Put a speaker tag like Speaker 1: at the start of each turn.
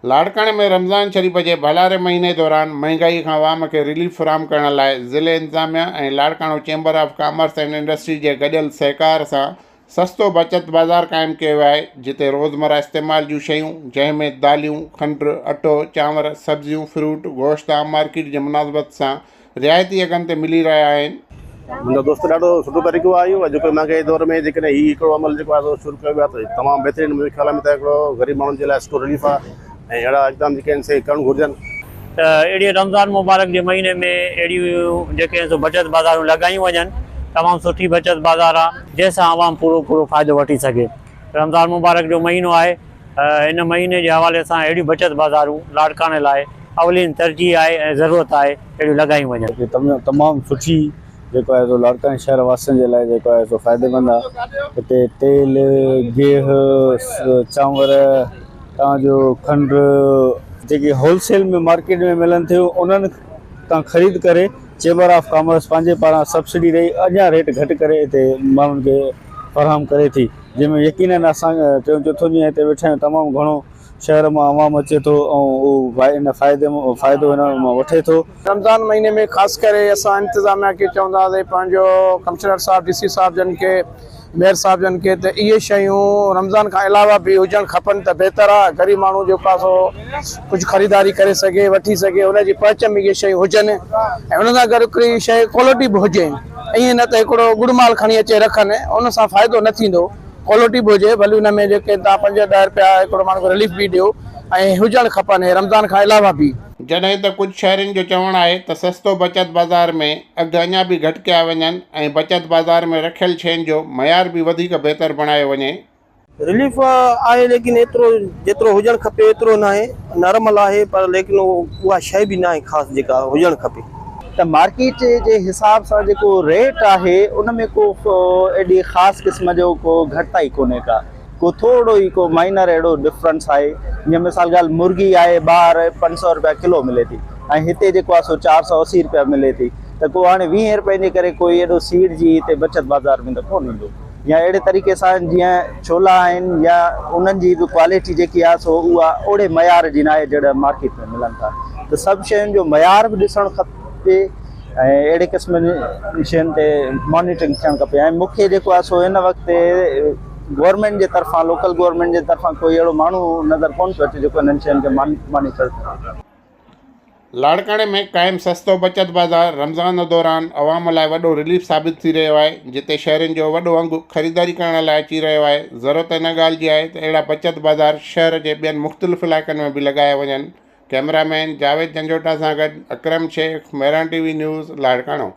Speaker 1: لاڙڪاڻي ۾ رمضان شريف جي ڀلاري مهيني دوران مهنگائي کان عوام کي رليف فراهم ڪرڻ لاء ضلعي انتظاميا ۽ Larkana chamber of commerce and industry جي گڏيل سهڪار سان سستو بچت بازار قائم ڪيو ويو آهي جتي روزمره استعمال جون شيون جنهن ۾ داليون، کنڊ، اٽو، چانور، سبزيون، فروٽ، گوشت عام مارڪيٽ جي مناسبت سان رعايتي اگهن تي ملي رهيا آهن.
Speaker 2: منهنجا دوست ڏاڍو سٺو طريقو آهي اهو اڄوڪي مهانگائي دور ۾ جيڪڏهن هي هڪڙو عمل جيڪو آهي سو شروع ڪيو ويو آهي ته تمام بهترين منهنجي خيال ۾ ته هڪڙو غريب ماڻهن جي لاء سٺو رليف آهي ۽ اهڙا اقدام جيڪي آهن سي ڪرڻ گهرجن.
Speaker 3: ته اهڙي رمضان مبارڪ جي مهيني ۾ اهڙيون جيڪي آهن سو بچت بازارون لڳايون وڃن تمام سٺي بچت بازار آهي جنهن سان عوام پورو پورو فائدو وٺي سگهي رمضان مبارڪ جو مهينو آهي ان مهيني جي حوالي سان اهڙيون بچت بازارون لاڙڪاڻي لاء اولين ترجيح آهي ۽ ضرورت آهي اهڙيون لڳايون وڃن.
Speaker 4: تمام سٺي جيڪو آهي سو لاڙڪاڻي شهر واسين جي لاء جيڪو آهي سو فائديمند آهي هتي تيل گيهه چانور توهان جو کنڊ جيڪي هول سيل ۾ مارڪيٽ ۾ ملن ٿيون انهن تان خريد ڪري چيمبر آف ڪامرس پنهنجي پاران سبسڊي ڏئي اڃا ريٽ گهٽ ڪري هتي ماڻهن کي فراهم ڪري ٿي جنهن ۾ يقينن اسان ٽيون چوٿون ڏينهن هتي ويٺا آهيون تمام گهڻو شهر مان عوام اچي ٿو ۽ اهو ان فائدي فائدو هن مان وٺي ٿو.
Speaker 5: رمضان مهيني ۾ خاص ڪري اسان انتظاميا کي چونداسين پنهنجو ڪمشنر صاحب ڊي سي صاحب جن کي ميئر صاحب جن کي ته اهي شيون رمضان کان علاوه به هجڻ کپن ته بهتر آهي غريب ماڻهو جيڪو آهي سو ڪجهه خريداري ڪري سگهي وٺي سگهي ان جي پهچ ۾ اهي شيون هجن ۽ ان سان گڏ هڪڙي شيء ڪوالٽي به هجي ائين نه ته هڪڙو ڳڙ مال کڻي اچي رکن ان سان فائدو نه ٿيندو ڪوالٽي به هجي ڀلي ان ۾ جيڪي توهان پنج ڏهه رپيا هڪڙو ماڻهو کي رليف به ڏيو ۽ هجڻ کپن اهي رمضان کان علاوه به.
Speaker 1: جڏهن ته ڪجهه شهرين جو چوڻ آهي ته سستو بچت بازار ۾ اگهه اڃا به گهٽ ڪيا وڃن ۽ بچت بازار ۾ رکيل شين جو معيار به وڌيڪ بهتر بڻايو وڃي.
Speaker 6: رليف آهي ليڪن ايترو جيترو هجڻ کپي ايترو ناهي نارمل آهي پر ليڪن اها شيء به ناهي خاص جيڪا هجڻ کپي.
Speaker 7: ته مارڪيٽ جي حساب سان جيڪو ريٽ آهي ان ۾ ڪو ايڏي خاص قسم جو ڪو گهٽتائي ڪونهي ڪا ڪو ٿورو ئي ڪو مائنر اهڙو ڊفرنس آهي جيئن مثال ڳالهه مرغي آهي ٻاهر 500 رپيا ڪلو ملي ٿي ۽ هتي جيڪو آهي سو 480 رپيا ملي ٿي ته ڪو هاڻي 20 رپين جي ڪري ڪوئي ايڏو سيڙجي هتي بچت بازار ۾ ته ڪونه ايندو. يا اهڙي طريقي سان جيئن ڇولا آهن يا انهن جي به ڪوالٽي جيڪي آهي سو اها اوڙي معيار جي ناهي جهڙا مارڪيٽ ۾ ملن ٿا ته سڀ شين جو معيار به ڏسڻ کپي ۽ اهڙي قسم جي شين تي مانيٽرنگ ٿيڻ کپي ۽ مون کي جيڪو آهي سو هن وقت گورنمينٽ جي طرفان لوڪل گورنمينٽ جي طرفان ڪوئي اهڙو ماڻهو نظر ڪونه پيو اچي جيڪو انهن شين کي مانيٽر ڪري.
Speaker 1: لاڙڪاڻي ۾ قائم سستو بچت بازار رمضان دوران عوام لاء وڏو رليف ثابت ٿي رهيو آهي، جتي شهرين جو وڏو انگ خريداري ڪرڻ لاء اچي رهيو آهي، ضرورت ان ڳالهه جي آهي ته اهڙا بچت بازار شهر جي ٻين مختلف علائقن ۾ به لڳايا وڃن، ڪئميرا مين جاويد جنجوٽا سان گڏ Akram Shaikh, Mehran T V news, Larkana.